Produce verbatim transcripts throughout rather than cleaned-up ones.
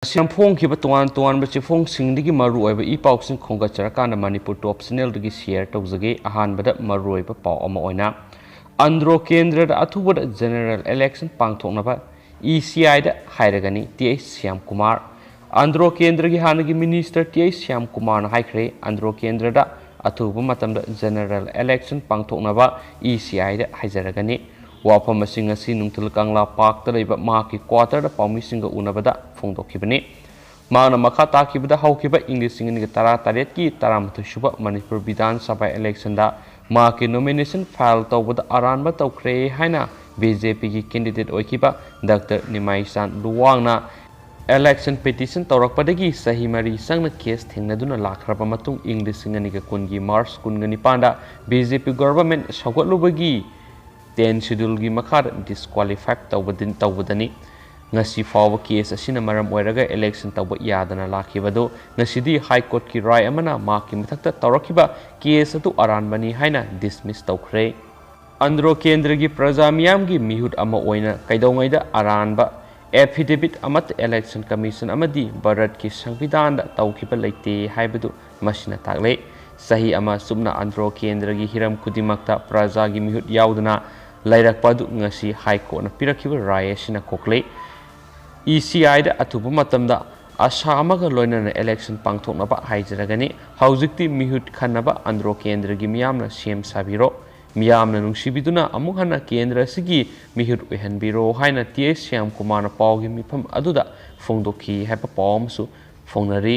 ꯁꯦꯝ ꯐꯣꯡꯈꯤꯕ ꯇꯣꯉꯥꯟ ꯇꯣꯉꯥꯟꯕ ꯆꯦꯐꯣꯡꯁꯤꯡꯗꯒꯤ ꯃꯔꯨꯑꯣꯏꯕ ꯏ ꯄꯥꯎꯁꯤꯡ ꯈꯣꯝꯒꯠꯆꯔꯀꯥꯟꯗ ꯃꯅꯤꯄꯨꯔ ꯇꯣꯞ ꯆꯦꯅꯦꯜꯗꯒꯤ ꯁꯤꯌꯔ ꯇꯧꯖꯒꯦ꯫ ꯑꯍꯥꯟꯕꯗ ꯃꯔꯨꯑꯣꯏꯕ ꯄꯥꯎ ꯑꯃ ꯑꯣꯏꯅ ꯑꯟꯗ꯭ꯔꯣ ꯀꯦꯟꯗ꯭ꯔꯗ ꯑꯊꯨꯕꯗ ꯖꯦꯅꯔꯦꯜ ꯏꯂꯦꯛꯁꯟ ꯄꯥꯡꯊꯣꯛꯅꯕ ꯏ ꯁꯤ ꯑꯥꯏꯗ ꯍꯥꯏꯔꯒꯅꯤ, ꯇꯤ ꯑꯩꯆ ꯁ꯭ꯌꯥꯝ ꯀꯨꯃꯥꯔ꯫ ꯑꯟꯗ꯭ꯔꯣ ꯀꯦꯟꯗ꯭ꯔꯒꯤ ꯍꯥꯟꯅꯒꯤ ꯃꯤꯅꯤꯁꯇꯔ ꯇꯤ ꯑꯩꯆ ꯁ꯭ꯌꯥꯝ ꯀꯨꯃꯥꯔꯅ ꯍꯥꯏꯈ꯭ꯔꯦ, ꯑꯟꯗ꯭ꯔꯣ ꯀꯦꯟꯗ꯭ꯔꯗ ꯑꯊꯨꯕ ꯃꯇꯝꯗ ꯖꯦꯅꯔꯦꯜ ꯏꯂꯦꯛꯁꯟ ꯄꯥꯡꯊꯣꯛꯅꯕ ꯏ ꯁꯤ ꯑꯥꯏꯗ ꯍꯥꯏꯖꯔꯒꯅꯤ꯫ ꯋꯥꯐꯝ ꯑꯁꯤ ꯉꯁꯤ ꯅꯨꯡꯊꯤꯜ ꯀꯪꯂꯥ ꯄꯥꯔꯛꯇ ꯂꯩꯕ ꯃꯍꯥꯛꯀꯤ ꯀ꯭ꯋꯥꯇꯔꯗ ꯄꯥꯎꯃꯤꯁꯤꯡꯒ ꯎꯅꯕꯗ ꯐꯣꯡꯗꯣꯛꯈꯤꯕꯅꯤ꯫ ꯃꯍꯥꯛꯅ ꯃꯈꯥ ꯇꯥꯈꯤꯕꯗ, ꯍꯧꯈꯤꯕ ꯏꯪ ꯂꯤꯁꯤꯡ ꯑꯅꯤꯒ ꯇꯔꯥ ꯇꯔꯦꯠꯀꯤ ꯇꯔꯥꯃꯥꯊꯣꯏ ꯁꯨꯕ ꯃꯅꯤꯄꯨꯔ ꯕꯤꯙꯥꯟ ꯁꯚꯥ ꯏꯂꯦꯛꯁꯟꯗ ꯃꯍꯥꯛꯀꯤ ꯅꯣꯃꯤꯅꯦꯁꯟ ꯐꯥꯏꯜ ꯇꯧꯕꯗ ꯑꯔꯥꯟꯕ ꯇꯧꯈ꯭ꯔꯦ ꯍꯥꯏꯅ ꯕꯤ ꯖꯦ ꯄꯤꯒꯤ ꯀꯦꯟꯗꯤꯗꯦꯠ ꯑꯣꯏꯈꯤꯕ ꯗꯥꯛꯇꯔ ꯅꯤꯃꯥꯏꯆꯥꯟ ꯂꯨꯋꯥꯡꯅ ꯏꯂꯦꯛꯁꯟ ꯄꯤꯇꯤꯁꯟ ꯇꯧꯔꯛꯄꯗꯒꯤ ꯆꯍꯤ ꯃꯔꯤ ꯆꯪꯅ ꯀꯦꯁ ꯊꯦꯡꯅꯗꯨꯅ ꯂꯥꯛꯈ꯭ꯔꯕ ꯃꯇꯨꯡ, ꯏꯪ ꯂꯤꯁꯤꯡ ꯑꯅꯤꯒ ꯀꯨꯟꯒꯤ ꯃꯥꯔꯆ ꯀꯨꯟꯒ ꯅꯤꯄꯥꯟꯗ ꯕꯤ ꯖꯦ ꯄꯤ ꯒꯣꯚꯔꯟꯃꯦꯟꯠ ꯁꯧꯒꯠꯂꯨꯕꯒꯤ ꯇꯦꯟ ꯁꯦꯗ꯭ꯌꯨꯜꯒꯤ ꯃꯈꯥꯗ ꯗꯤꯁꯀ꯭ꯋꯥꯂꯤꯐꯥꯏ ꯇꯧꯕꯗꯤ-, ꯇꯧꯕꯗꯅꯤ꯫ ꯉꯁꯤ ꯐꯥꯎꯕ ꯀꯦꯁ ꯑꯁꯤꯅ ꯃꯔꯝ ꯑꯣꯏꯔꯒ ꯏꯂꯦꯛꯁꯟ ꯇꯧꯕ ꯌꯥꯗꯅ ꯂꯥꯛꯈꯤꯕꯗꯨ ꯉꯁꯤꯗꯤ ꯍꯥꯏ ꯀꯣꯔꯠꯀꯤ ꯔꯥꯏ ꯑꯃꯅ ꯃꯍꯥꯛꯀꯤ ꯃꯊꯛꯇ ꯇꯧꯔꯛꯈꯤꯕ ꯀꯦꯁ ꯑꯗꯨ ꯑꯔꯥꯟꯕꯅꯤ ꯍꯥꯏꯅ ꯗꯤꯁꯃꯤꯁ ꯇꯧꯈ꯭ꯔꯦ꯫ ꯑꯟꯗ꯭ꯔꯣ ꯀꯦꯟꯗ꯭ꯔꯒꯤ ꯄ꯭ꯔꯖꯥ ꯃꯤꯌꯥꯝꯒꯤ ꯃꯤꯍꯨꯠ ꯑꯃ ꯑꯣꯏꯅ ꯀꯩꯗꯧꯉꯩꯗ ꯑꯔꯥꯟꯕ ꯑꯦꯐꯤꯗꯦꯕꯤꯠ ꯑꯃꯠꯇ ꯏꯂꯦꯛꯁꯟ ꯀꯃꯤꯁꯟ ꯑꯃꯗꯤ ꯚꯥꯔꯠꯀꯤ ꯁꯪꯕꯤꯙꯥꯟꯗ ꯇꯧꯈꯤꯕ ꯂꯩꯇꯦ ꯍꯥꯏꯕꯗꯨ ꯃꯁꯤꯅ ꯇꯥꯛꯂꯦ꯫ ꯆꯍꯤ ꯑꯃ ꯆꯨꯞꯅ ꯑꯟꯗ꯭ꯔꯣ ꯀꯦꯟꯗ꯭ꯔꯒꯤ ꯍꯤꯔꯝ ꯈꯨꯗꯤꯡꯃꯛꯇ ꯄ꯭ꯔꯖꯥꯒꯤ ꯃꯤꯍꯨꯠ ꯌꯥꯎꯗꯅ ꯂꯩꯔꯛꯄ ꯑꯗꯨ ꯉꯁꯤ ꯍꯥꯏ ꯀꯣꯔꯠꯅ ꯄꯤꯔꯛꯈꯤꯕ ꯔꯥꯏ ꯑꯁꯤꯅ ꯀꯣꯛꯂꯦ꯫ ꯏ ꯁꯤ ꯑꯥꯏꯗ ꯑꯊꯨꯕ ꯃꯇꯝꯗ ꯑꯁꯥ ꯑꯃꯒ ꯂꯣꯏꯅꯅ ꯏꯂꯦꯛꯁꯟ ꯄꯥꯡꯊꯣꯛꯅꯕ ꯍꯥꯏꯖꯔꯒꯅꯤ꯫ ꯍꯧꯖꯤꯛꯇꯤ ꯃꯤꯍꯨꯠ ꯈꯟꯅꯕ ꯑꯟꯗ꯭ꯔꯣ ꯀꯦꯟꯗ꯭ꯔꯒꯤ ꯃꯤꯌꯥꯝꯅ ꯁꯦꯝ ꯁꯥꯕꯤꯔꯣ꯫ ꯃꯤꯌꯥꯝꯅ ꯅꯨꯡꯁꯤꯕꯤꯗꯨꯅ ꯑꯃꯨꯛ ꯍꯟꯅ ꯀꯦꯟꯗ꯭ꯔ ꯑꯁꯤꯒꯤ ꯃꯤꯍꯨꯠ ꯑꯣꯏꯍꯟꯕꯤꯔꯣ ꯍꯥꯏꯅ ꯇꯤ ꯑꯩꯆ ꯁ꯭ꯌꯥꯝ ꯀꯨꯃꯥꯔꯅ ꯄꯥꯎꯒꯤ ꯃꯤꯐꯝ ꯑꯗꯨꯗ ꯐꯣꯡꯗꯣꯛꯈꯤ ꯍꯥꯏꯕ ꯄꯥꯎ ꯑꯃꯁꯨ ꯐꯣꯡꯅꯔꯤ꯫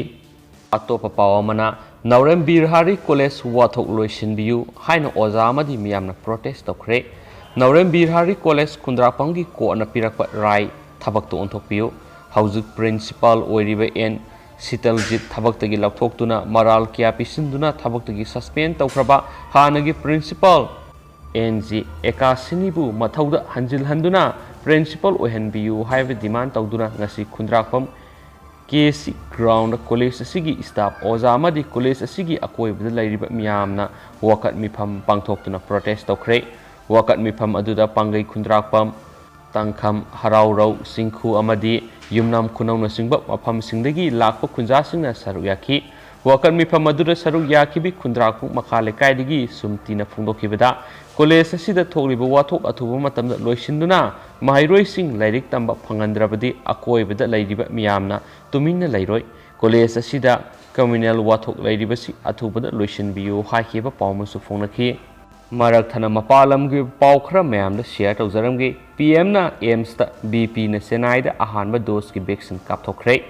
ꯑꯇꯣꯞꯄ ꯄꯥꯎ ꯑꯃꯅ, ꯅꯥꯎꯔꯦꯝ ꯕꯤꯔꯍꯥꯔꯤ ꯀꯣꯂꯦꯖ ꯋꯥꯊꯣꯛ ꯂꯣꯏꯁꯤꯟꯕꯤꯌꯨ ꯍꯥꯏꯅ ꯑꯣꯖꯥ ꯑꯃꯗꯤ ꯃꯤꯌꯥꯝꯅ ꯄ꯭ꯔꯣꯇꯦꯁ ꯇꯧꯈ꯭ꯔꯦ꯫ ꯅꯥꯎꯔꯦꯝ ꯕꯤꯔꯍꯥꯔꯤ ꯀꯣꯂꯦꯖ ꯈꯨꯟꯗ꯭ꯔꯥꯛꯄꯝꯒꯤ ꯀꯣꯔꯠꯅ ꯄꯤꯔꯛꯄ ꯔꯥꯏ ꯊꯕꯛꯇ ꯑꯣꯟꯊꯣꯛꯄꯤꯌꯨ꯫ ꯍꯧꯖꯤꯛ ꯄ꯭ꯔꯤꯟꯁꯤꯄꯥꯜ ꯑꯣꯏꯔꯤꯕ ꯑꯦꯟ ꯁꯤꯇꯜꯖꯤꯠ ꯊꯕꯛꯇꯒꯤ ꯂꯧꯊꯣꯛꯇꯨꯅ ꯃꯔꯥꯜ ꯀꯌꯥ ꯄꯤꯁꯤꯟꯗꯨꯅ ꯊꯕꯛꯇꯒꯤ ꯁꯁꯄꯦꯟ ꯇꯧꯈ꯭ꯔꯕ ꯍꯥꯟꯅꯒꯤ ꯄ꯭ꯔꯤꯟꯁꯤꯄꯥꯜ ꯑꯦꯟ ꯖꯤ ꯑꯦꯀꯥꯁꯤꯅꯤꯕꯨ ꯃꯊꯧꯗ ꯍꯟꯖꯤꯜꯍꯟꯗꯨꯅ ꯄ꯭ꯔꯤꯟꯁꯤꯄꯥꯜ ꯑꯣꯏꯍꯟꯕꯤꯌꯨ ꯍꯥꯏꯕ ꯗꯤꯃꯥꯟ ꯇꯧꯗꯨꯅ ꯉꯁꯤ ꯈꯨꯟꯗ꯭ꯔꯥꯛꯄꯝ ꯀꯦ ꯁꯤ ꯒ꯭ꯔꯥꯎꯟꯗ ꯀꯣꯂꯦꯖ ꯑꯁꯤꯒꯤ ꯁ꯭ꯇꯥꯐ, ꯑꯣꯖꯥ ꯑꯃꯗꯤ ꯀꯣꯂꯦꯖ ꯑꯁꯤꯒꯤ ꯑꯀꯣꯏꯕꯗ ꯂꯩꯔꯤꯕ ꯃꯤꯌꯥꯝꯅ ꯋꯥꯀꯠ ꯃꯤꯐꯝ ꯄꯥꯡꯊꯣꯛꯇꯨꯅ ꯄ꯭ꯔꯣꯇꯦꯁ ꯇꯧꯈ꯭ꯔꯦ꯫ ꯋꯥꯀꯠ ꯃꯤꯐꯝ ꯑꯗꯨꯗ ꯄꯥꯡꯒꯩ ꯈꯨꯟꯗ꯭ꯔꯥꯛꯄꯝ, ꯇꯥꯡꯈꯝ, ꯍꯔꯥꯎꯔꯧ, ꯆꯤꯡꯈꯨ ꯑꯃꯗꯤ ꯌꯨꯝꯅꯥꯝ ꯈꯨꯅꯧꯅꯆꯤꯡꯕ ꯃꯐꯝꯁꯤꯡꯗꯒꯤ ꯂꯥꯛꯄ ꯈꯨꯟꯖꯥꯁꯤꯡꯅ ꯁꯔꯨꯛ ꯌꯥꯈꯤ꯫ ꯋꯥꯀꯠ ꯃꯤꯐꯝ ꯑꯗꯨꯗ ꯁꯔꯨꯛ ꯌꯥꯈꯤꯕꯤ ꯈꯨꯟꯗ꯭ꯔꯥꯛꯄꯨ ꯃꯈꯥ ꯂꯩꯀꯥꯏꯗꯒꯤ ꯁꯨꯝꯇꯤꯅ ꯐꯣꯡꯗꯣꯛꯈꯤꯕꯗ, ꯀꯣꯂꯦꯖ ꯑꯁꯤꯗ ꯊꯣꯛꯂꯤꯕ ꯋꯥꯊꯣꯛ ꯑꯊꯨꯕ ꯃꯇꯝꯗ ꯂꯣꯏꯁꯤꯟꯗꯨꯅ ꯃꯍꯩꯔꯣꯏꯁꯤꯡ ꯂꯥꯏꯔꯤꯛ ꯇꯝꯕ ꯐꯪꯍꯟꯗ꯭ꯔꯕꯗꯤ ꯑꯀꯣꯏꯕꯗ ꯂꯩꯔꯤꯕ ꯃꯤꯌꯥꯝꯅ ꯇꯨꯃꯤꯟꯅ ꯂꯩꯔꯣꯏ꯫ ꯀꯣꯂꯦꯖ ꯑꯁꯤꯗ ꯀꯝꯃ꯭ꯌꯨꯅꯦꯜ ꯋꯥꯊꯣꯛ ꯂꯩꯔꯤꯕꯁꯤ ꯑꯊꯨꯕꯗ ꯂꯣꯏꯁꯤꯟꯕꯤꯌꯨ ꯍꯥꯏꯈꯤꯕ ꯄꯥꯎ ꯑꯃꯁꯨ ꯐꯣꯡꯅꯈꯤ꯫ ꯃꯔꯛ ꯊꯠꯅ ꯃꯄꯥꯟ ꯂꯝꯒꯤ ꯄꯥꯎ ꯈꯔ ꯃꯌꯥꯝꯗ ꯁꯤꯌꯔ ꯇꯧꯖꯔꯝꯒꯦ꯫ ꯄꯤ ꯑꯦꯝꯅ ꯑꯦꯝꯁꯇ, ꯕꯤ ꯄꯤꯅ ꯆꯦꯟꯅꯥꯏꯗ ꯑꯍꯥꯟꯕ ꯗꯣꯁꯀꯤ ꯚꯦꯛꯁꯤꯟ ꯀꯥꯞꯊꯣꯛꯈ꯭ꯔꯦ꯫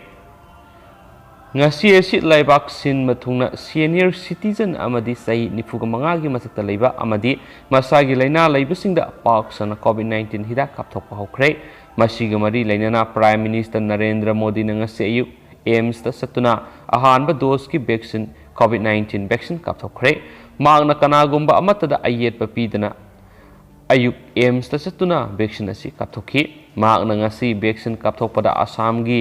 ꯉꯁꯤ ꯑꯁꯤ ꯂꯩꯕꯥꯛ ꯁꯤꯟꯕ ꯊꯨꯡꯅ ꯁꯦꯅꯤꯌꯔ ꯁꯤꯇꯤꯖꯟ ꯑꯃꯗꯤ ꯆꯍꯤ ꯅꯤꯐꯨꯒ ꯃꯉꯥꯒꯤ ꯃꯊꯛꯇ ꯂꯩꯕ ꯑꯃꯗꯤ ꯃꯁꯥꯒꯤ ꯂꯥꯏꯅꯥ ꯂꯩꯕꯁꯤꯡꯗ ꯄꯥꯛ ꯁꯟꯅ ꯀꯣꯚꯤꯗ ꯅꯥꯏꯟꯇꯤꯟ ꯍꯤꯗꯥꯛ ꯀꯥꯞꯊꯣꯛꯄ ꯍꯧꯈ꯭ꯔꯦ꯫ ꯃꯁꯤꯒ ꯃꯔꯤ ꯂꯩꯅꯅ ꯄ꯭ꯔꯥꯏꯝ ꯃꯤꯅꯤꯁꯇꯔ ꯅꯔꯦꯟꯗ꯭ꯔ ꯃꯣꯗꯤꯅ ꯉꯁꯤ ꯑꯌꯨꯛ ꯑꯦꯝꯁꯇ ꯆꯠꯇꯨꯅ ꯑꯍꯥꯟꯕ ꯗꯣꯁꯀꯤ ꯚꯦꯛꯁꯤꯟ, ꯀꯣꯚꯤꯗ ꯅꯥꯏꯟꯇꯤꯟ ꯚꯦꯛꯁꯤꯟ ꯀꯥꯞꯊꯣꯛꯈ꯭ꯔꯦ꯫ ꯃꯍꯥꯛꯅ ꯀꯅꯥꯒꯨꯝꯕ ꯑꯃꯠꯇꯗ ꯑꯌꯦꯠꯄ ꯄꯤꯗꯅ ꯑꯌꯨꯛ ꯑꯦꯝꯁꯇ ꯆꯠꯇꯨꯅ ꯚꯦꯛꯁꯤꯟ ꯑꯁꯤ ꯀꯥꯞꯊꯣꯛꯈꯤ꯫ ꯃꯍꯥꯛꯅ ꯉꯁꯤ ꯚꯦꯛꯁꯤꯟ ꯀꯥꯞꯊꯣꯛꯄꯗ ꯑꯁꯥꯝꯒꯤ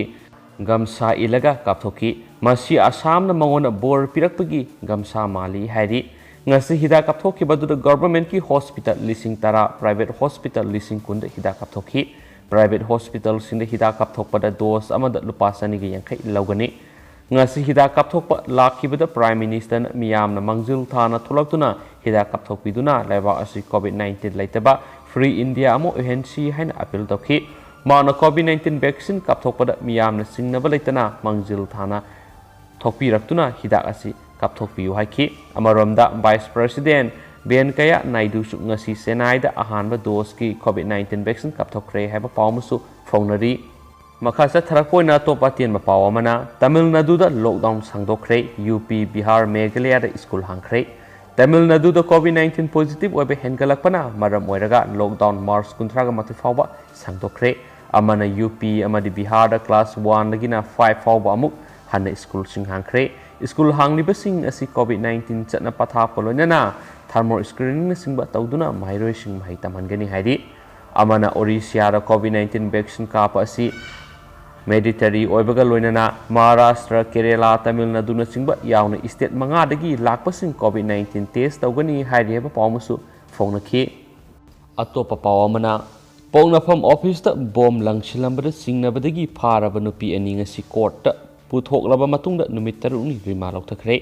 ꯒꯝꯁꯥ ꯏꯜꯂꯒ ꯀꯥꯞꯊꯣꯛꯈꯤ꯫ ꯃꯁꯤ ꯑꯁꯥꯝꯅ ꯃꯉꯣꯟꯗ ꯕꯣꯔ ꯄꯤꯔꯛꯄꯒꯤ ꯒꯝꯁꯥ ꯃꯥꯜꯂꯤ ꯍꯥꯏꯔꯤ꯫ ꯉꯁꯤ ꯍꯤꯗꯥꯛ ꯀꯥꯞꯊꯣꯛꯈꯤꯕ ꯑꯗꯨꯗ ꯒꯚꯔꯟꯃꯦꯟꯠꯀꯤ ꯍꯣꯁꯄꯤꯇꯥꯜ ꯂꯤꯁꯤꯡ ꯇꯔꯥ, ꯄ꯭ꯔꯥꯏꯚꯦꯠ ꯍꯣꯁꯄꯤꯇꯥꯜ ꯂꯤꯁꯤꯡ ꯀꯨꯟꯗ ꯍꯤꯗꯥꯛ ꯀꯥꯞꯊꯣꯛꯈꯤ꯫ ꯄ꯭ꯔꯥꯏꯚꯦꯠ ꯍꯣꯁꯄꯤꯇꯥꯜꯁꯤꯡꯗ ꯍꯤꯗꯥꯛ ꯀꯥꯞꯊꯣꯛꯄꯗ ꯗꯣꯁ ꯑꯃꯗ ꯂꯨꯄꯥ ꯆꯅꯤꯒ ꯌꯥꯡꯈꯩ ꯂꯧꯒꯅꯤ꯫ ꯉꯁꯤ ꯍꯤꯗꯥꯛ ꯀꯥꯞꯊꯣꯛꯄ ꯂꯥꯛꯈꯤꯕꯗ ꯄ꯭ꯔꯥꯏꯝ ꯃꯤꯅꯤꯁꯇꯔꯅ ꯃꯤꯌꯥꯝꯅ ꯃꯥꯡꯖꯤꯜ ꯊꯥꯅ ꯊꯣꯛꯂꯛꯇꯨꯅ ꯍꯤꯗꯥꯛ ꯀꯥꯞꯊꯣꯛꯄꯤꯗꯨꯅ ꯂꯩꯕꯥꯛ ꯑꯁꯤ ꯀꯣꯚꯤꯗ ꯅꯥꯏꯟꯇꯤꯟ ꯂꯩꯇꯕ ꯐ꯭ꯔꯤ ꯏꯟꯗꯤꯌꯥ ꯑꯃ ꯑꯣꯏꯍꯟꯁꯤ ꯍꯥꯏꯅ ꯑꯄꯤꯜ ꯇꯧꯈꯤ꯫ ꯃꯍꯥꯛꯅ ꯀꯣꯚꯤꯗ ꯅꯥꯏꯟꯇꯤꯟ ꯚꯦꯛꯁꯤꯟ ꯀꯥꯞꯊꯣꯛꯄꯗ ꯃꯤꯌꯥꯝꯅ ꯆꯤꯡꯅꯕ ꯂꯩꯇꯅ ꯃꯥꯡꯖꯤꯜ ꯊꯥꯅ ꯊꯣꯛꯄꯤꯔꯛꯇꯨꯅ ꯍꯤꯗꯥꯛ ꯑꯁꯤ ꯀꯥꯞꯊꯣꯛꯄꯤꯌꯨ ꯍꯥꯏꯈꯤ꯫ ꯑꯃꯔꯣꯝꯗ ꯚꯥꯏꯁ ꯄ꯭ꯔꯁꯤꯗꯦꯟꯠ ꯚꯦꯟꯀꯌꯥ ꯅꯥꯏꯗꯨꯁꯨ ꯉꯁꯤ ꯆꯦꯟꯅꯥꯏꯗ ꯑꯍꯥꯟꯕ ꯗꯣꯁꯀꯤ ꯀꯣꯚꯤꯗ ꯅꯥꯏꯟꯇꯤꯟ ꯚꯦꯛꯁꯤꯟ ꯀꯥꯞꯊꯣꯛꯈ꯭ꯔꯦ ꯍꯥꯏꯕ ꯄꯥꯎ ꯑꯃꯁꯨ ꯐꯣꯡꯅꯔꯤ꯫ ꯃꯈꯥ ꯆꯠꯊꯔꯛꯄ ꯑꯣꯏꯅ ꯑꯇꯣꯞꯄ ꯑꯇꯦꯟꯕ ꯄꯥꯎ ꯑꯃꯅ, ꯇꯥꯃꯤꯜ ꯅꯥꯗꯨꯗ ꯂꯣꯛꯗꯥꯎꯟ ꯁꯥꯡꯗꯣꯛꯈ꯭ꯔꯦ꯫ ꯌꯨ ꯄꯤ, ꯕꯤꯍꯥꯔ, ꯃꯦꯘꯥꯂꯌꯥꯗ ꯁ꯭ꯀꯨꯜ ꯍꯥꯡꯈ꯭ꯔꯦ꯫ ꯇꯥꯃꯤꯜ ꯅꯥꯗꯨꯗ ꯀꯣꯚꯤꯗ ꯅꯥꯏꯟꯇꯤꯟ ꯄꯣꯖꯤꯇꯤꯚ ꯑꯣꯏꯕ ꯍꯦꯟꯒꯠꯂꯛꯄꯅ ꯃꯔꯝ ꯑꯣꯏꯔꯒ ꯂꯣꯛꯗꯥꯎꯟ ꯃꯥꯔꯆ ꯀꯨꯟꯊ꯭ꯔꯥꯒ ꯃꯥꯊꯣꯏ ꯐꯥꯎꯕ ꯁꯥꯡꯗꯣꯛꯈ꯭ꯔꯦ꯫ ꯑꯃꯅ ꯌꯨ ꯄꯤ ꯑꯃꯗꯤ ꯕꯤꯍꯥꯔꯗ ꯀ꯭ꯂꯥꯁ ꯋꯥꯟꯗꯒꯤꯅ ꯐꯥꯏꯚ ꯐꯥꯎꯕ ꯑꯃꯨꯛ ꯍꯟꯅ ꯁ꯭ꯀꯨꯜꯁꯤꯡ ꯍꯥꯡꯈ꯭ꯔꯦ꯫ ꯁ꯭ꯀꯨꯜ ꯍꯥꯡꯂꯤꯕꯁꯤꯡ ꯑꯁꯤ ꯀꯣꯚꯤꯗ ꯅꯥꯏꯟꯇꯤꯟ ꯆꯠꯅ ꯄꯊꯥꯞꯀ ꯂꯣꯏꯅꯅ ꯊꯔꯃꯣ ꯁ꯭ꯀ꯭ꯔꯤꯅꯤꯡꯅꯆꯤꯡꯕ ꯇꯧꯗꯨꯅ ꯃꯍꯩꯔꯣꯏꯁꯤꯡ ꯃꯍꯩ ꯇꯝꯍꯟꯒꯅꯤ ꯍꯥꯏꯔꯤ꯫ ꯑꯃꯅ ꯑꯣꯔꯤꯁꯤꯌꯥꯗ ꯀꯣꯚꯤꯗ ꯅꯥꯏꯟꯇꯤꯟ ꯚꯦꯛꯁꯤꯟ ꯀꯥꯞꯄ ꯑꯁꯤ ꯃꯦꯟꯗꯦꯇꯔꯤ ꯑꯣꯏꯕꯒ ꯂꯣꯏꯅꯅ ꯃꯍꯥꯔꯥꯁꯇ꯭ꯔ, ꯀꯦꯔꯦꯂꯥ, ꯇꯥꯃꯤꯜ ꯅꯥꯗꯨꯅꯆꯤꯡꯕ ꯌꯥꯎꯅ ꯁ꯭ꯇꯦꯠ ꯃꯉꯥꯗꯒꯤ ꯂꯥꯛꯄꯁꯤꯡ ꯀꯣꯚꯤꯗ ꯅꯥꯏꯟꯇꯤꯟ ꯇꯦꯁ ꯇꯧꯒꯅꯤ ꯍꯥꯏꯔꯤ ꯍꯥꯏꯕ ꯄꯥꯎ ꯑꯃꯁꯨ ꯐꯣꯡꯅꯈꯤ꯫ ꯑꯇꯣꯞꯄ ꯄꯥꯎ ꯑꯃꯅ, ꯄꯣꯛꯅꯐꯝ ꯑꯣꯐꯤꯁꯇ ꯕꯣꯝ ꯂꯪꯁꯤꯜꯂꯝꯕꯗ ꯆꯤꯡꯅꯕꯗꯒꯤ ꯐꯥꯔꯕ ꯅꯨꯄꯤ ꯑꯅꯤ ꯉꯁꯤ ꯀꯣꯔꯠꯇ ꯄꯨꯊꯣꯛꯂꯕ ꯃꯇꯨꯡꯗ ꯅꯨꯃꯤꯠ ꯇꯔꯨꯛꯅꯤ ꯔꯤꯃꯥꯟ ꯂꯧꯊꯈ꯭ꯔꯦ꯫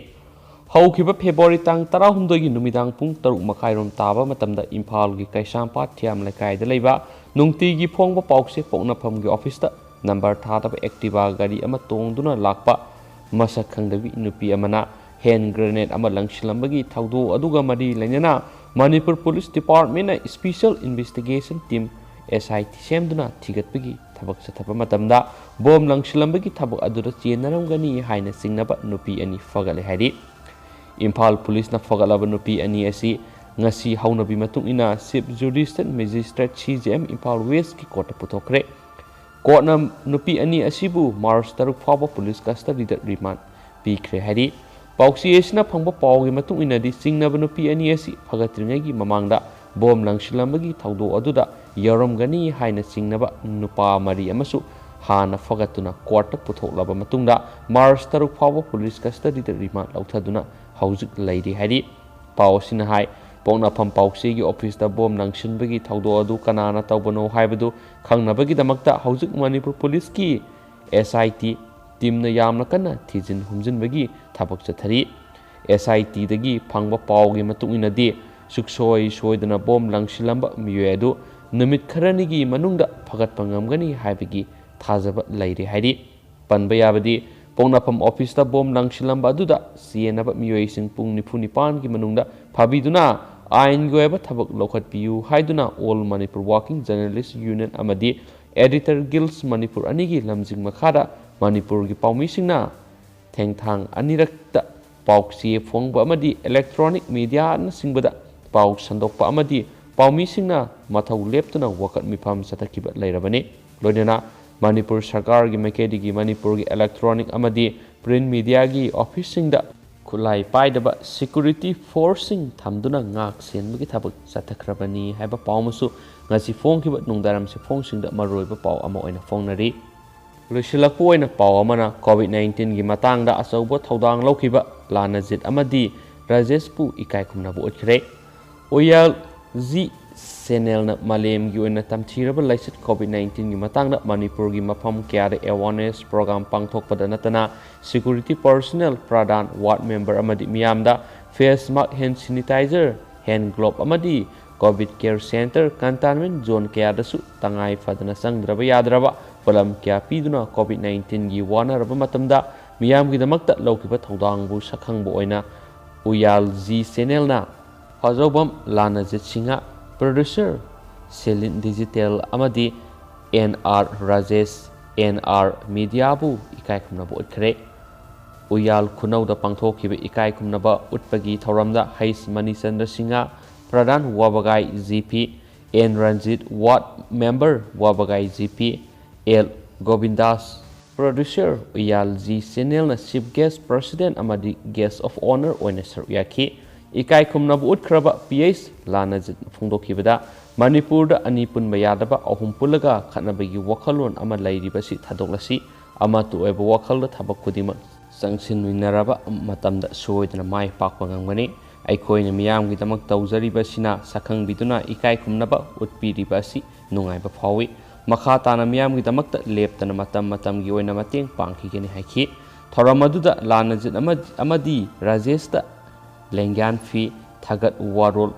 ꯍꯧꯈꯤꯕ ꯐꯦꯕ꯭ꯔꯨꯋꯥꯔꯤ ꯇꯥꯡ ꯇꯔꯥꯍꯨꯝꯗꯣꯏꯒꯤ ꯅꯨꯃꯤꯗꯥꯡ ꯄꯨꯡ ꯇꯔꯨꯛ ꯃꯈꯥꯏꯔꯣꯝ ꯇꯥꯕ ꯃꯇꯝꯗ ꯏꯝꯐꯥꯜꯒꯤ ꯀꯩꯁꯥꯝꯄꯥꯠ ꯊꯤꯌꯥꯝ ꯂꯩꯀꯥꯏꯗ ꯂꯩꯕ ꯅꯨꯡꯇꯤꯒꯤ ꯐꯣꯡꯕ ꯄꯥꯎꯆꯦ ꯄꯣꯛꯅꯐꯝꯒꯤ ꯑꯣꯐꯤꯁꯇ ꯅꯝꯕꯔ ꯊꯥꯗꯕ ꯑꯦꯛꯇꯤꯚꯥ ꯒꯥꯔꯤ ꯑꯃ ꯇꯣꯡꯗꯨꯅ ꯂꯥꯛꯄ ꯃꯁꯛ ꯈꯪꯗꯕꯤ ꯅꯨꯄꯤ ꯑꯃꯅ ꯍꯦꯟ ꯒ꯭ꯔꯦꯅꯦꯗ ꯑꯃ ꯂꯪꯁꯤꯜꯂꯝꯕꯒꯤ ꯊꯧꯗꯣꯛ ꯑꯗꯨꯒ ꯃꯔꯤ ꯂꯩꯅꯅ ꯃꯅꯤꯄꯨꯔ ꯄꯨꯂꯤꯁ ꯗꯤꯄꯥꯔꯠꯃꯦꯟꯅ special investigation team, S I T, ꯁꯦꯝꯗꯨꯅ ꯊꯤꯒꯠꯄꯒꯤ ꯊꯕꯛ ꯆꯠꯊꯕ ꯃꯇꯝꯗ ꯕꯣꯝ ꯂꯪꯁꯤꯜꯂꯝꯕꯒꯤ ꯊꯕꯛ ꯑꯗꯨꯗ ꯆꯦꯟꯅꯔꯝꯒꯅꯤ ꯍꯥꯏꯅ ꯆꯤꯡꯅꯕ ꯅꯨꯄꯤ ꯑꯅꯤ ꯐꯒꯠꯂꯦ ꯍꯥꯏꯔꯤ꯫ ꯏꯝꯐꯥꯜ ꯄꯨꯂꯤꯁꯅ ꯐꯒꯠꯂꯕ ꯅꯨꯄꯤ ꯑꯅꯤ ꯑꯁꯤ ꯉꯁꯤ ꯍꯧꯅꯕꯤ ꯃꯇꯨꯡ ꯏꯟꯅ ꯆꯤꯐ ꯖꯨꯗꯤꯁꯤꯌꯦꯜ ꯃꯦꯖꯤꯁꯇ꯭ꯔꯦꯠ, ꯁꯤ ꯖꯦ ꯑꯦꯝ, ꯏꯝꯐꯥꯜ ꯋꯦꯁꯀꯤ ꯀꯣꯔꯠꯇ ꯄꯨꯊꯣꯛꯈ꯭ꯔꯦ꯫ ꯀꯣꯔꯠꯅ ꯅꯨꯄꯤ ꯑꯅꯤ ꯑꯁꯤꯕꯨ ꯃꯥꯔꯆ ꯇꯔꯨꯛ ꯐꯥꯎꯕ ꯄꯨꯂꯤꯁ ꯀꯁꯇꯗꯤꯗ ꯔꯤꯃꯥꯟ ꯄꯤꯈ꯭ꯔꯦ ꯍꯥꯏꯔꯤ꯫ ꯄꯥꯎꯆꯦ ꯑꯁꯤꯅ ꯐꯪꯕ ꯄꯥꯎꯒꯤ ꯃꯇꯨꯡ ꯏꯟꯅꯗꯤ, ꯆꯤꯡꯅꯕ ꯅꯨꯄꯤ ꯑꯅꯤ ꯑꯁꯤ ꯐꯒꯠꯇ꯭ꯔꯤꯉꯩꯒꯤ ꯃꯃꯥꯡꯗ ꯕꯣꯝ ꯂꯪꯁꯤꯜꯂꯝꯕꯒꯤ ꯊꯧꯗꯣꯛ ꯑꯗꯨꯗ ꯌꯥꯎꯔꯝꯒꯅꯤ ꯍꯥꯏꯅ ꯆꯤꯡꯅꯕ ꯅꯨꯄꯥ ꯃꯔꯤ ꯑꯃꯁꯨ ꯍꯥꯟꯅ ꯐꯒꯠꯇꯨꯅ ꯀꯣꯔꯠꯇ ꯄꯨꯊꯣꯛꯂꯕ ꯃꯇꯨꯡꯗ, ꯃꯥꯔꯆ ꯇꯔꯨꯛ ꯐꯥꯎꯕ ꯄꯨꯂꯤꯁ ꯀꯁꯇꯗꯤꯗ ꯔꯤꯃꯥꯟ ꯂꯧꯊꯗꯨꯅ ꯍꯧꯖꯤꯛ ꯂꯩꯔꯤ ꯍꯥꯏꯔꯤ꯫ ꯄꯥꯎ ꯑꯁꯤꯅ ꯍꯥꯏ, ꯄꯣꯛꯅꯐꯝ ꯄꯥꯎꯆꯦꯒꯤ ꯑꯣꯐꯤꯁꯇ ꯕꯣꯝ ꯂꯪꯁꯤꯟꯕꯒꯤ ꯊꯧꯗꯣꯛ ꯑꯗꯨ ꯀꯅꯥꯅ ꯇꯧꯕꯅꯣ ꯍꯥꯏꯕꯗꯨ ꯈꯪꯅꯕꯒꯤꯗꯃꯛꯇ ꯍꯧꯖꯤꯛ ꯃꯅꯤꯄꯨꯔ ꯄꯨꯂꯤꯁꯀꯤ ꯑꯦꯁ ꯑꯥꯏ ꯇꯤ ꯇꯤꯝꯅ ꯌꯥꯝꯅ ꯀꯟꯅ ꯊꯤꯖꯤꯟ ꯍꯨꯝꯖꯤꯟꯕꯒꯤ ꯊꯕꯛ ꯆꯠꯊꯔꯤ꯫ ꯑꯦꯁ ꯑꯥꯏ ꯇꯤꯗꯒꯤ ꯐꯪꯕ ꯄꯥꯎꯒꯤ ꯃꯇꯨꯡ ꯏꯟꯅꯗꯤ, ꯁꯨꯛꯁꯣꯏ ꯁꯣꯏꯗꯅ ꯕꯣꯝ ꯂꯪꯁꯤꯜꯂꯝꯕ ꯃꯤꯑꯣꯏ ꯑꯗꯨ ꯅꯨꯃꯤꯠ ꯈꯔꯅꯤꯒꯤ ꯃꯅꯨꯡꯗ ꯐꯒꯠꯄ ꯉꯝꯒꯅꯤ ꯍꯥꯏꯕꯒꯤ ꯊꯥꯖꯕ ꯂꯩꯔꯦ ꯍꯥꯏꯔꯤ꯫ ꯄꯟꯕ ꯌꯥꯕꯗꯤ, ꯄꯣꯛꯅꯐꯝ ꯑꯣꯐꯤꯁꯇ ꯕꯣꯝ ꯂꯪꯁꯤꯜꯂꯝꯕ ꯑꯗꯨꯗ ꯆꯦꯟꯅꯕ ꯃꯤꯑꯣꯏꯁꯤꯡ ꯄꯨꯡ ꯅꯤꯐꯨ ꯅꯤꯄꯥꯟꯒꯤ ꯃꯅꯨꯡꯗ ꯐꯥꯕꯤꯗꯨꯅ ꯑꯥꯏꯟꯒꯤ ꯑꯣꯏꯕ ꯊꯕꯛ ꯂꯧꯈꯠꯄꯤꯌꯨ ꯍꯥꯏꯗꯨꯅ All Manipur Working Journalist Union ꯑꯃꯗꯤ Editor Guilds Manipur ꯑꯅꯤꯒꯤ ꯂꯝꯖꯤꯡ ꯃꯈꯥꯗ ꯃꯅꯤꯄꯨꯔꯒꯤ ꯄꯥꯎꯃꯤꯁꯤꯡꯅ ꯊꯦꯡꯊꯥꯡ ꯑꯅꯤꯔꯛꯇ ꯄꯥꯎꯆꯦ ꯐꯣꯡꯕ ꯑꯃꯗꯤ ꯏꯂꯦꯛꯇ꯭ꯔꯣꯅꯤꯛ ꯃꯤꯗꯤꯌꯥꯅꯆꯤꯡꯕꯗ ꯄꯥꯎ ꯁꯟꯗꯣꯛꯄ ꯑꯃꯗꯤ ꯄꯥꯎꯃꯤꯁꯤꯡꯅ ꯃꯊꯧ ꯂꯦꯞꯇꯅ ꯋꯥꯀꯠ ꯃꯤꯐꯝ ꯆꯠꯊꯈꯤꯕ ꯂꯩꯔꯕꯅꯤ꯫ ꯂꯣꯏꯅꯅ ꯃꯅꯤꯄꯨꯔ ꯁꯔꯀꯥꯔꯒꯤ ꯃꯥꯏꯀꯩꯗꯒꯤ ꯃꯅꯤꯄꯨꯔꯒꯤ ꯏꯂꯦꯛꯇ꯭ꯔꯣꯅꯤꯛ ꯑꯃꯗꯤ ꯄ꯭ꯔꯤꯟ ꯃꯤꯗꯤꯌꯥꯒꯤ ꯑꯣꯐꯤꯁꯁꯤꯡꯗ ꯈꯨꯠꯂꯥꯏ ꯄꯥꯏꯗꯕ ꯁꯦꯀ꯭ꯌꯨꯔꯤꯇꯤ ꯐꯣꯔꯁꯁꯤꯡ ꯊꯝꯗꯨꯅ ꯉꯥꯛ ꯁꯦꯟꯕꯒꯤ ꯊꯕꯛ ꯆꯠꯊꯈ꯭ꯔꯕꯅꯤ ꯍꯥꯏꯕ ꯄꯥꯎ ꯑꯃꯁꯨ ꯉꯁꯤ ꯐꯣꯡꯈꯤꯕ ꯅꯨꯡꯗꯥꯡꯋꯥꯏꯔꯝ ꯆꯦꯐꯣꯡꯁꯤꯡꯗ ꯃꯔꯨꯑꯣꯏꯕ ꯄꯥꯎ ꯑꯃ ꯑꯣꯏꯅ ꯐꯣꯡꯅꯔꯤ꯫ ꯂꯣꯏꯁꯤꯜꯂꯛꯄ ꯑꯣꯏꯅ ꯄꯥꯎ ꯑꯃꯅ COVID nineteenꯒꯤ ꯃꯇꯥꯡꯗ ꯑꯆꯧꯕ ꯊꯧꯗꯥꯡ ꯂꯧꯈꯤꯕ ꯂꯥꯅꯖꯤꯠ ꯑꯃꯗꯤ ꯔꯥꯖꯦꯁꯄꯨ ꯏꯀꯥꯏ ꯈꯨꯝꯅꯕ ꯎꯠꯈ꯭ꯔꯦ꯫ ꯑꯣꯌꯥꯜ ꯖꯤ ꯁꯦꯅꯦꯜꯅ ꯃꯥꯂꯦꯝꯒꯤ ꯑꯣꯏꯅ ꯇꯝꯊꯤꯔꯕ ꯂꯥꯏꯆꯠ COVID nineteenꯒꯤ ꯃꯇꯥꯡꯗ ꯃꯅꯤꯄꯨꯔꯒꯤ ꯃꯐꯝ ꯀꯌꯥꯗ awareness program ꯄꯥꯡꯊꯣꯛꯄꯗ ꯅꯠꯇꯅ security personnel, ꯄ꯭ꯔꯙꯥꯟ, ward member ꯑꯃꯗꯤ ꯃꯤꯌꯥꯝꯗ face mask, hand sanitizer, hand glove ꯑꯃꯗꯤ COVID care center, containment zone ꯀꯌꯥꯗꯁꯨ ꯇꯉꯥꯏ ꯐꯗꯅ ꯆꯪꯗ꯭ꯔꯕ ꯌꯥꯗ꯭ꯔꯕ ꯄꯣꯠꯂꯝ ꯀꯌꯥ ꯄꯤꯗꯨꯅ COVID nineteenꯒꯤ ꯋꯥꯅꯔꯕ ꯃꯇꯝꯗ ꯃꯤꯌꯥꯝꯒꯤꯗꯃꯛꯇ ꯂꯧꯈꯤꯕ ꯊꯧꯗꯥꯡꯕꯨ ꯁꯛꯈꯪꯕ ꯑꯣꯏꯅ ꯎꯌꯥꯜ ꯖꯤ ꯁꯦꯅꯦꯜꯅ ꯐꯖꯧꯕꯝ ꯂꯥꯅꯖꯤꯠ ꯁꯤꯡꯍ, producer, ꯁꯦꯂꯤꯟ ꯗꯤꯖꯤꯇꯦꯜ ꯑꯃꯗꯤ N R Rajesh, N R ꯃꯤꯗꯤꯌꯥꯕꯨ ꯏꯀꯥꯏ ꯈꯨꯝꯅꯕ ꯎꯠꯈ꯭ꯔꯦ꯫ ꯎꯌꯥꯜ ꯈꯨꯅꯧꯗ ꯄꯥꯡꯊꯣꯛꯈꯤꯕ ꯏꯀꯥꯏ ꯈꯨꯝꯅꯕ ꯎꯠꯄꯒꯤ ꯊꯧꯔꯝꯗ ꯍꯩꯁ ꯃꯅꯤꯆꯟꯗ꯭ꯔ ꯁꯤꯡꯍ, ꯄ꯭ꯔꯙꯥꯟ ꯋꯥꯕꯒꯥꯏ G P, N Ranjit, ward member ꯋꯥꯕꯒꯥꯏ G P, L Gobindas, producer, ꯎꯌꯥꯜ ꯖꯤ ꯁꯦꯅꯦꯜꯅ chief guest, president ꯑꯃꯗꯤ guest of honour ꯑꯣꯏꯅ ꯁꯔꯨꯛ ꯌꯥꯈꯤ꯫ ꯏꯀꯥꯏ ꯈꯨꯝꯅꯕ ꯎꯠꯈ꯭ꯔꯕ ꯄꯤ ꯑꯩꯆ ꯂꯥꯅꯖꯤꯠꯅ ꯐꯣꯡꯗꯣꯛꯈꯤꯕꯗ, ꯃꯅꯤꯄꯨꯔꯗ ꯑꯅꯤ ꯄꯨꯟꯕ ꯌꯥꯗꯕ ꯑꯍꯨꯝ ꯄꯨꯜꯂꯒ ꯈꯠꯅꯕꯒꯤ ꯋꯥꯈꯜꯂꯣꯟ ꯑꯃ ꯂꯩꯔꯤꯕꯁꯤ ꯊꯥꯗꯣꯛꯂꯁꯤ, ꯑꯃꯠꯇ ꯑꯣꯏꯕ ꯋꯥꯈꯜꯗ ꯊꯕꯛ ꯈꯨꯗꯤꯡꯃꯛ ꯆꯪꯁꯤꯟꯃꯤꯟꯅꯔꯕ ꯃꯇꯝꯗ ꯁꯣꯏꯗꯅ ꯃꯥꯏ ꯄꯥꯛꯄ ꯉꯝꯒꯅꯤ꯫ ꯑꯩꯈꯣꯏꯅ ꯃꯤꯌꯥꯝꯒꯤꯗꯃꯛ ꯇꯧꯖꯔꯤꯕꯁꯤꯅ ꯁꯛꯈꯪꯕꯤꯗꯨꯅ ꯏꯀꯥꯏ ꯈꯨꯝꯅꯕ ꯎꯠꯄꯤꯔꯤꯕ ꯑꯁꯤ ꯅꯨꯡꯉꯥꯏꯕ ꯐꯥꯎꯏ꯫ ꯃꯈꯥ ꯇꯥꯅ ꯃꯤꯌꯥꯝꯒꯤꯗꯃꯛꯇ ꯂꯦꯞꯇꯅ ꯃꯇꯝ ꯃꯇꯝꯒꯤ ꯑꯣꯏꯅ ꯃꯇꯦꯡ ꯄꯥꯡꯈꯤꯒꯅꯤ ꯍꯥꯏꯈꯤ꯫ ꯊꯧꯔꯝ ꯑꯗꯨꯗ ꯂꯥꯅꯖꯤꯠ ꯑꯃ-, ꯑꯃꯗꯤ ꯔꯥꯖꯦꯁꯇ ꯂꯦꯡꯌꯥꯟ ꯐꯤ, ꯊꯥꯒꯠ ꯋꯥꯔꯣꯜ,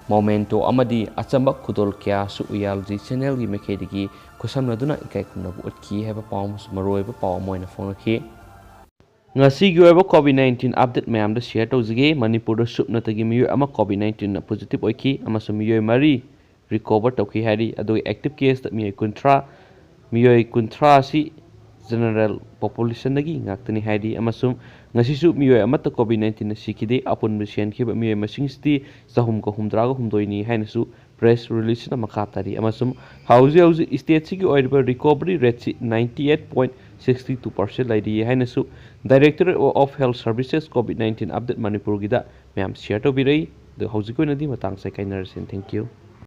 ꯃꯣꯃꯦꯟꯇꯣ ꯑꯃꯗꯤ ꯑꯆꯝꯕ ꯈꯨꯗꯣꯜ ꯀꯌꯥꯁꯨ ꯎꯌꯥꯜ ꯖꯤ ꯁꯦꯅꯦꯜꯒꯤ ꯃꯥꯏꯀꯩꯗꯒꯤ ꯈꯨꯠꯁꯝꯅꯗꯨꯅ ꯏꯀꯥꯏ ꯈꯨꯝꯅꯕ ꯎꯠꯈꯤ ꯍꯥꯏꯕ ꯄꯥꯎ ꯑꯃꯁꯨ ꯃꯔꯨꯑꯣꯏꯕ ꯄꯥꯎ ꯑꯃ ꯑꯣꯏꯅ ꯐꯣꯡꯂꯛꯈꯤ꯫ ꯉꯁꯤꯒꯤ ꯑꯣꯏꯕ COVID nineteen update ꯃꯌꯥꯝꯗ share ꯇꯧꯖꯒꯦ꯫ ꯃꯅꯤꯄꯨꯔꯗ ꯁꯨꯞꯅꯇꯒꯤ ꯃꯤꯑꯣꯏ ꯑꯃ COVID nineteenꯅ positive ꯑꯣꯏꯈꯤ ꯑꯃꯁꯨꯡ ꯃꯤꯑꯣꯏ ꯃꯔꯤ recover ꯇꯧꯈꯤ ꯍꯥꯏꯔꯤ꯫ ꯑꯗꯨꯒ active caseꯇ ꯃꯤꯑꯣꯏ ꯀꯨꯟꯊ꯭ꯔꯥ, ꯃꯤꯑꯣꯏ ꯀꯨꯟꯊ꯭ꯔꯥ ꯑꯁꯤ general populationꯗꯒꯤ ꯉꯥꯛꯇꯅꯤ ꯍꯥꯏꯔꯤ꯫ ꯑꯃꯁꯨꯡ ꯉꯁꯤꯁꯨ ꯃꯤꯑꯣꯏ ꯑꯃꯠꯇ COVID nineteenꯅ ꯁꯤꯈꯤꯗꯦ꯫ ꯑꯄꯨꯟꯕ ꯁꯤꯍꯟꯈꯤꯕ ꯃꯤꯑꯣꯏ ꯃꯁꯤꯡꯁꯤꯗꯤ ꯆꯍꯨꯝꯒ ꯍꯨꯝꯗ꯭ꯔꯥꯒ ꯍꯨꯝꯗꯣꯏꯅꯤ ꯍꯥꯏꯅꯁꯨ press releaseꯅ ꯃꯈꯥ ꯇꯥꯔꯤ꯫ ꯑꯃꯁꯨꯡ ꯍꯧꯖꯤꯛ ꯍꯧꯖꯤꯛ stateꯁꯤꯒꯤ ꯑꯣꯏꯔꯤꯕ recovery rateꯁꯤ ninety eight point sixty two percent ꯂꯩꯔꯤ ꯍꯥꯏꯅꯁꯨ Directorate of Health Services COVID nineteen update ꯃꯅꯤꯄꯨꯔꯒꯤꯗ ꯃꯌꯥꯝ share ꯇꯧꯕꯤꯔꯛꯏ꯫ ꯑꯗꯨ ꯍꯧꯖꯤꯛꯀꯤ ꯑꯣꯏꯅꯗꯤ ꯃꯇꯥꯡꯁꯦ ꯀꯥꯏꯅꯔꯁꯤ꯫ Thank you꯫